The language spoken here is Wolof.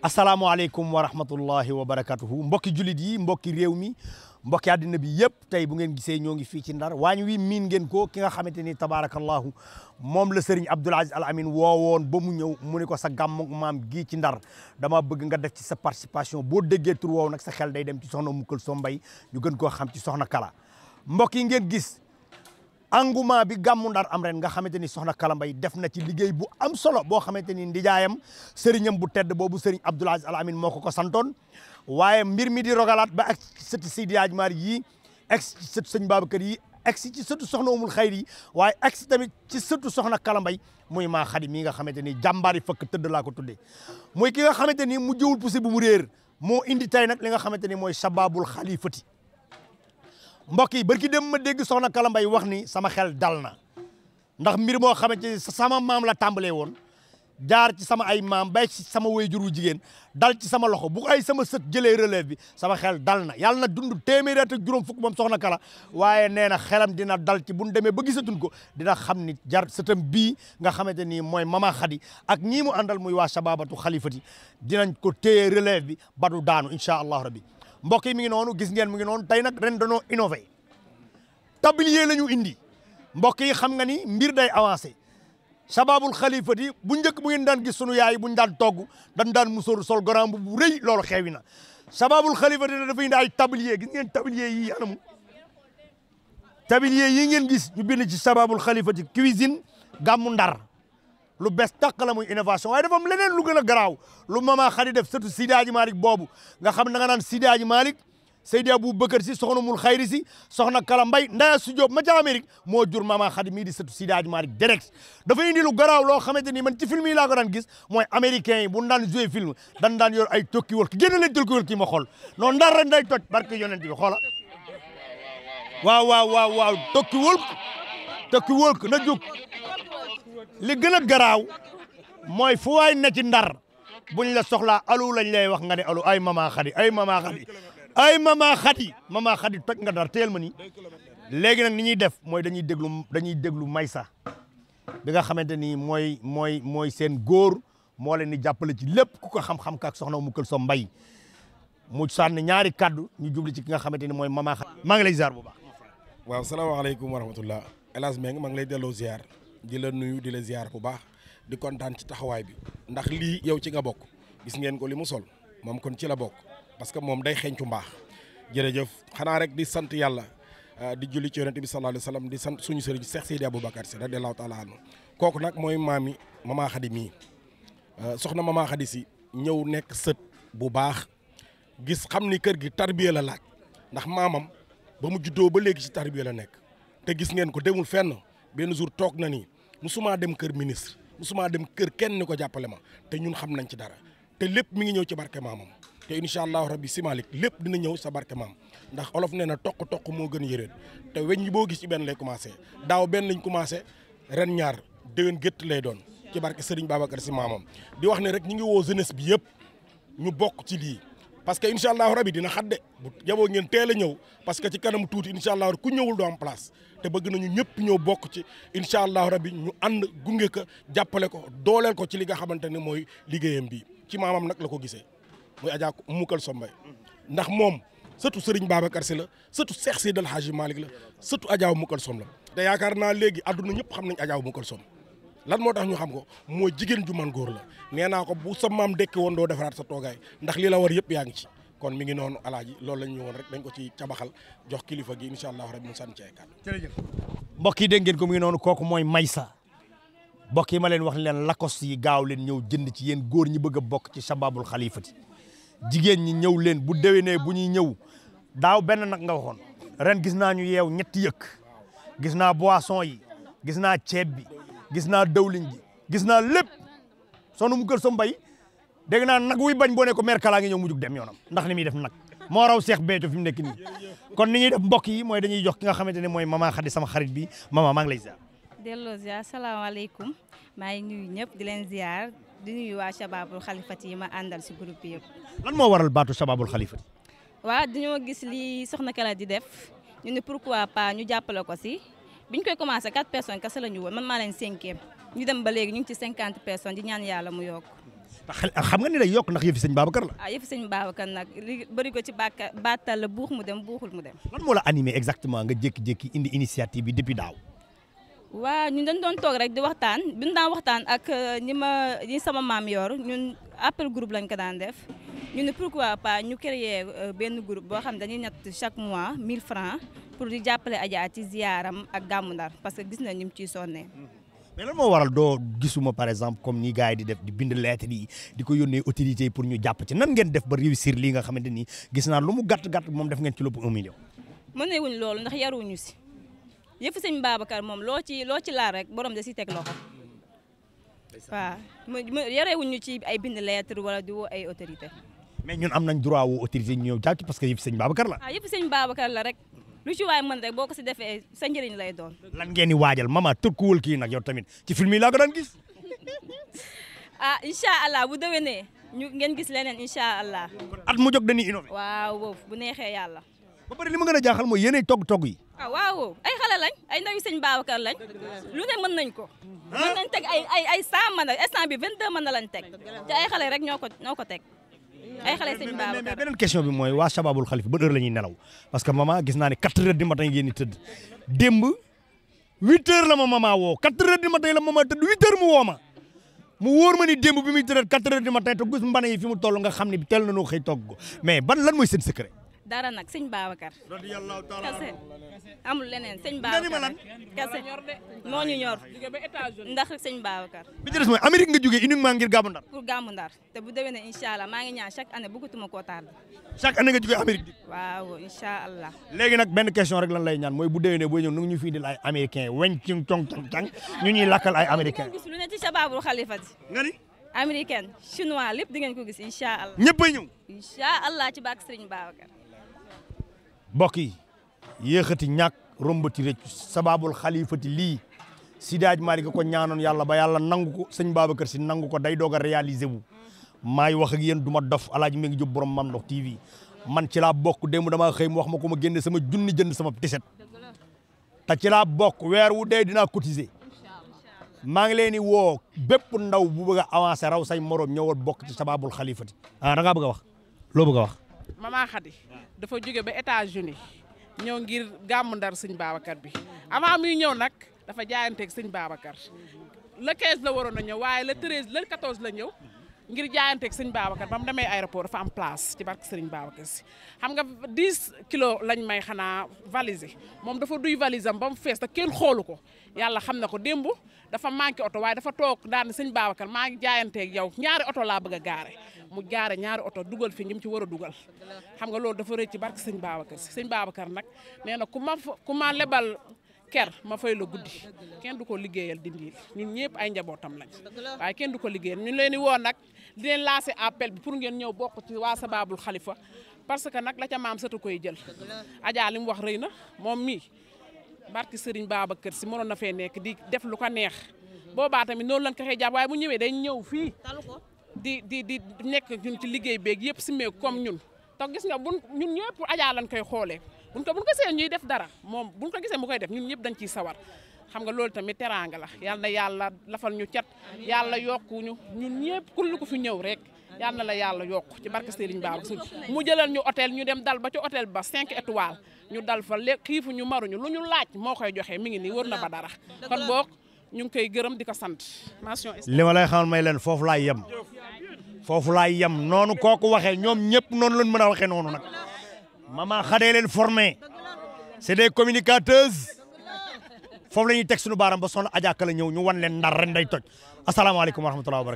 asalaamaaleykum wa rahmatullahi wa barakatuhu mbokki jullit yi mbokki réew mi mbokki àddina bi yëpp tey bu ngeen gisee ñoo ngi fii ci Ndar waañ wi miin ngeen ko ki nga xamante ni tabaarakallahu moom la Serigne Abdoul Aziz Al Amine woowoon ba mu ñëw mu ni ko sa gàmmu maam gii ci Ndar dama bëgg nga def ci sa participation boo déggee tur woow nag sa xel day dem ci soxna Umu Kulsum Mbay ñu gën koo xam ci soxna Kala mbokk yi ngeen gis engouement bi gàmmu Ndar am ren nga xamante ni soxna Kala Mbay def na ci liggéey bu am solo boo xamante ni ndijaayam sëriñam bu tedd boobu Serigne Abdoul Aziz Al Amine moo ko santoon waaye mbir mi di rogalaat ba ak sëti Seydi Hadji Malick yi ak sëtu sëñ Babacar yi ak ci sëtu soxna Umul Xayr yi waaye ak tamit ci sëtu soxna Kala Mbay muy maa Xadi mii nga xamante ni jàmbaari fëkk tëdd laa ko tuddee muy ki nga xamante ni mu jëwul poussé bu mu réer moo indi tey nag li nga xamante ni mooy sababul xalifati mbokk yi barki dem ma dégg soxna Kala Mbay wax ni sama xel dal na ndax mbir moo xamante ni sama maam la tàmbalee woon jaar ci sama ay maam bay ci sama wayjuru jigéen dal ci sama loxo bu ay sama sët jëlee relève bi sama xel dal na yàlla na dund téeméeri at ak juróom fukk moom soxna Kala waaye nee na xelam dina dal ci bu ñu demee ba gisatuñ ko dina xam ni jar sëtam bii nga xamante ni mooy mama Xadi ak ñii mu àndal muy waa sababatu xalifati dinañ ko téye relève bi ba du daanu incha allahu rabbi mbokk yi mi ngi noonu gis ngeen mi ngi noonu tey nag ren danoo innové tablier la ñu indi mbokk yi xam nga ni mbir day avancé sababul xalifati bu njëkk bu ngeen daan gis sunu yaay buñ daan togg dañ daan musóor sol grand bu rëy loolu xewi na sababul xalifati ne dafa indi ay tablier gis ngeen tablier yi anamu tablier yi ngeen gis ñu bind ci sababul xalifati cuisine gàmmu Ndar lu bees tàq la muy innovation waaye dafa am leneen lu gën a garaaw lu mama Xadi def surtout Seydi Hadji Malick boobu nga xam da nga naan Seydi Hadji Malick Seydi Aboubacar si soxna Umul Xayri si soxna Kala Mbay Ndaya su Jóob ma ca Amérique moo jur mama Xadi mii di sëtu Seydi Hadji Malick direct dafa indi lu garaaw loo xamante ni man ci film yi laa ko daan gis mooy américains yi bu ñu daan joué film dan daan yor ay tokki wal ki génn leen tokki wal kii ma xool non Ndar ren day toj barke yonent bi xoola waaw tokki wal na jóg li gën a garaaw mooy fu waay ne ci Ndar buñ la soxlaa alu lañ lay wax nga ne alu ay mama Xadi ay mama Xadi ay mama Xadi toj nga Ndar teel ma ni léegi nag ni ñuy def mooy dañuy déglu Maysa bi nga xamante ni mooy seen góor moo leen di jàppale ci lépp ku ko xam-xam kaak soxna Umu Kulsum Mbay mu sànni ñaari kaddu ñu jubli ci ki nga xamante ni mooy mama Xadi maa ngi lay ziar bu baax. waaw salaamaaleykum wa rahmatullah El Hadj Mbengue maa ngi lay delloo ziar di la nuyu di la ziar bu baax di kontaan ci taxawaay bi ndax lii yow ci nga bokk gis ngeen ko li mu sol moom kon ci la bokk parce que moom day xeeñcu mbaax jërëjëf xanaa rek di sant yàlla di julli ci yonent bi sallallahu alayhi wa sallam di sant suñu sëriñ Cheikh Seydi Aboubacar si radiyallahu taala anhu kooku nag mooy maami mama Xadi mii soxna mama Xadi si ñëw nekk sët bu baax gis xam ni kër gi tarbiya la laaj ndax maamam ba mu juddoo ba léegi ci tarbiya la nekk te gis ngeen ko demul fenn benn jour toog na ni musuma dem kër ministre musuma dem kër kenn ni ko jàppale ma te ñun xam nañ ci dara te lépp mi ngi ñëw ci barke maamam te incha allahu rabbi si Malick lépp dina ñëw sa barke maam ndax olof nee na toq moo gën yëreet te weñ ñi boo gis ci benn lay commencé daaw benn lañ commencé ren ñaar déwén gétt lay doon ci barke Serigne Babacar si maamam di wax ne rek ñi ngi woo jeunesse bi yëpp ñu bokk ci lii parce que incha allahu rabbi dina xadde bu jaboo ngeen teel a ñëw parce que ci kanam tuuti incha allahu ku ñëwul doo am place te bëgg nañu ñëpp ñëw bokk ci incha allahu rabbi ñu ànd gunge ko jàppale ko dooleel ko ci li nga xamante ne mooy liggéeyam bi ci maamam nag la ko gisee muy Adja Umu Kulsum Mbay ndax moom surtout Serigne Babacar si la surtout Cheikh Seydi El Hadji Malick la surtout Adja Umu Kulsum la te yaakaar naa léegi àdduna ñëpp xam nañ Adja Umu Kulsum lan moo tax ñu xam ko mooy jigéen ju man góor la nee naa ko bu sa maam dekki woon doo defaraat sa toogaay ndax li la war yëpp yaa ngi ci kon mi ngi noonu alaaji loolu la ñu woon rek dañ ko ci cabaxal jox kilifa gi incha allah rabbi mu sànni ci ay kàddu. jërëjëf mbokk yi dégg ngeen ko mi ngi noonu kooku mooy Maysa mbokk yi ma leen wax leen lakos yi gaaw leen ñëw jënd ci yéen góor ñi bëgg a bokk ci sababul xalifati jigéen ñi ñëw leen bu déwénee bu ñuy ñëw daaw benn nag nga waxoon ren gis naa ñu yeew ñetti yëkk gis naa boisson yi gis naa ceeb bi gis naa dawlin ji gis naa lépp Soxna Umu Kulsum Mbay dégg naa nag wuy bañ boo ne ko mer kalaa ngi ñëw mu jug dem yoonam ndax ni muy def nag moo raw Seex Béthio fi mu nekk nii kon ni ñuy def mbokk yi mooy dañuy jox ki nga xamante ne mooy mama Xadi sama xarit bi mama maa ngi lay ziar. delloo ziar salaamaaleykum maa ngi nuyu ñëpp di leen ziar di nuyu waa sababul xalifati yi ma àndal si groupe yëpp. lan moo waral baatu sababul xalifati. waaw dañoo gis li soxna Kala di def ñu ne pourquoi pas ñu jàppale ko si biñ koy commencé 4 personnes kese la ñu woon man maa leen 5e ñu dem ba léegi ñu ngi ci 50 personnes di ñaan yàlla mu yokk. xam nga ni day yokk ndax yëfi sëñ Babacar la. ah yëfi sëñ Babacar nag li bëri ko ci bàttal la buux mu dem buuxul mu dem. lan moo la animé exactement nga jékki-jékki indi initiative bi depuis daaw. waa ñun dañ doon toog rek di waxtaan bi ñu daan waxtaan ak ñi sama maam yor ñun appel groupe lañ ko daan def ñu ne pourquoi pas ñu créer benn groupe boo xam ne dañuy natt chaque mois 1000 francs pour di jàppale Adja ci ziaram ak gàmmu Ndar parce que gis na ni mu ciy sonnee. mais lan moo waral doo gisuma par exemple comme ni gars yi di def di bind lettre yi di ko yónnee autorités yi pour ñu jàpp ci nan ngeen def ba réussir lii nga xamante ni gis naa lu mu gàtt moom def ngeen ci lépp 1 million. mën wuñ loolu ndax yaruñu si yëfu sëñ Babacar moom loo ci laal rek borom da si teg loxo waaw yarewuñu ci ay bind lettre wala di woo ay autorité mais ñun am nañ droit woo autorité ñu ñëw jàpp ci parce que yëfu sëñ Babacar la. ah yëfu sëñ Babacar la rek lu ci waay mën rek boo ko si defee sa njëriñ lay doon. lan ngeen di waajal mama tëkkuwul kii nag yow tamit ci film yi laa ko daan gis. ah incha allah bu déwénee ñu ngeen gis leneen incha allah. at mu jóg dañuy innové. waaw bu neexee yàlla. ba pare li ma gën a jaaxal mooy yéenay togg yi. ah waaw ay xale lañ ay ndawi sëñ Babacar lañ lu ne mën nañ ko. mën nañ teg ay 100 mën a instant bi 22 mën na lañ teg te ay xale rek ñoo ko teg. ay xale sëñ Babacar mais beneen question bi mooy waa Shababul Khalifa ba heure la ñuy nelaw parce que maman gis naa ne 4 heures du matin ngeen di tëdd démb 8 heures la ma maman woo 4 heures du matin la maman tëdd 8 heures mu woo ma mu wóor ma ni démb bi muy tëdd 4 heures du matin te gis mbana yi fi mu toll nga xam ne teel na noo xëy togg ko mais lan mooy seen secret. dara nag sëñ Babacar. kese amul leneen sëñ Babacar kese moo ñu ñor ndax sëñ Babacar. bi ci des mooy Amérique nga jógee uniquement ngir gàmmu Ndar. pour gàmmu Ndar te bu déwénee incha allah maa ngi ñaan chaque année bëggatuma koo tardé. chaque année nga jógee Amérique. waaw incha allah. léegi nag benn question rek lan lay ñaan mooy bu déwénee booy ñëw nu ñu fi indil ay américain weñ ci cong ñu ñuy lakkal ay américain. gis lu ne ci Shababul Khalifati. nga ni. américaine chinois lépp di ngeen ko gis incha allah. ñëppay ñëw. incha allah ci bàq Sëriñ Babacar. mbokk yi yéexati ñàkk rombati rëcc Shababul Khalifati lii Seydi Hadji Malick ko ñaanoon yàlla ba yàlla nangu ko sëñ Babacar si nangu ko day doog a réaliser wu maay wax ak yéen du ma dof alaaji mi ngi jóg borom Mame Ndokh TV man ci laa bokk démb damaa xëy mu wax ma ko ma génne sama junni jënd sama tiset te ci laa bokk weer wu dee dinaa cotiser maa ngi leen di woo bépp ndaw bu bëgg a avancer raw say morom ñëwal bokk ci Shababul Khalifati da ngaa bëgg a wax loo bëgg a wax. Mama Khady dafa jóge ba États-Unis ñëw ngir gàmmu Ndar sëñ Babacar bi avant muy ñëw nag dafa jaayanteeg sëñ Babacar le 15 la waroon a ñëw waaye le 13 le 14 la ñëw ngir jaayanteeg sëñ Babacar ba mu demee aéroport dafa am place ci barke sëriñ Babacar si xam nga 10 kilos lañ may xanaa valise moom dafa duy valise am ba mu fees te kenn xoolu ko yàlla xam na ko démb dafa manqué oto waaye dafa toog daan sëñ Babacar maa ngi jaayanteeg yow ñaari oto laa bëgg a gaare mu gaare ñaari oto dugal fi ñi ci war a dugal xam nga loolu dafa rëcc ci barke sëñ Babacar si sëñ Babacar nag nee na ku ma lebal ker ma fay la guddi kenn du ko liggéeyal dindi ñun ñëpp ay njabootam lañ waaye kenn du ko liggéeyal ñun leen di woo nag di leen lancer appel bi pour ngeen ñëw bokk ci waa Shababul Khalifa parce que nag la ca maam sëtu koy jël Adja li mu wax rëy na moom mii barke Serigne Babacar si mënoon na fee nekk di def lu ko neex boobaa tamit noonu lañ ko xëy jàpp waaye bu ñëwee day ñëw fii di nekk ñun ci liggéey beeg yëpp si mee comme ñun te gis nga ñun ñëpp Adja lañ koy xoolee buñ ko gisee ñuy def dara moom buñ ko gisee mu koy def ñun ñëpp dañ ciy sawar xam nga loolu tamit teraanga la yal na yàlla lafal ñu cat yàlla yokkuñu ñun ñëpp kullu ko fi ñëw rek yal na la yàlla yokku ci barke Serigne Ba mu jëlal ñu hôtel ñu dem dal ba ci hôtel ba 5 étoiles ñu dal fa léegi xiifu ñu maruñu lu ñu laaj moo koy joxe mi ngi nii wër na ba dara kon boog ñu ngi koy gërëm di ko sant. li ma lay xamal may leen foofu laay yem foofu laay yem noonu kooku waxee ñoom ñëpp noonu lañ mën a waxee noonu nag Mama Khady leen formé c'est des communicateuses foofu la ñuy teg suñu baaram ba soxna Adja Ka la ñëw ñu wan leen Ndar ren day toj asalaamaaleykum wa rahmatulah wa barakatuh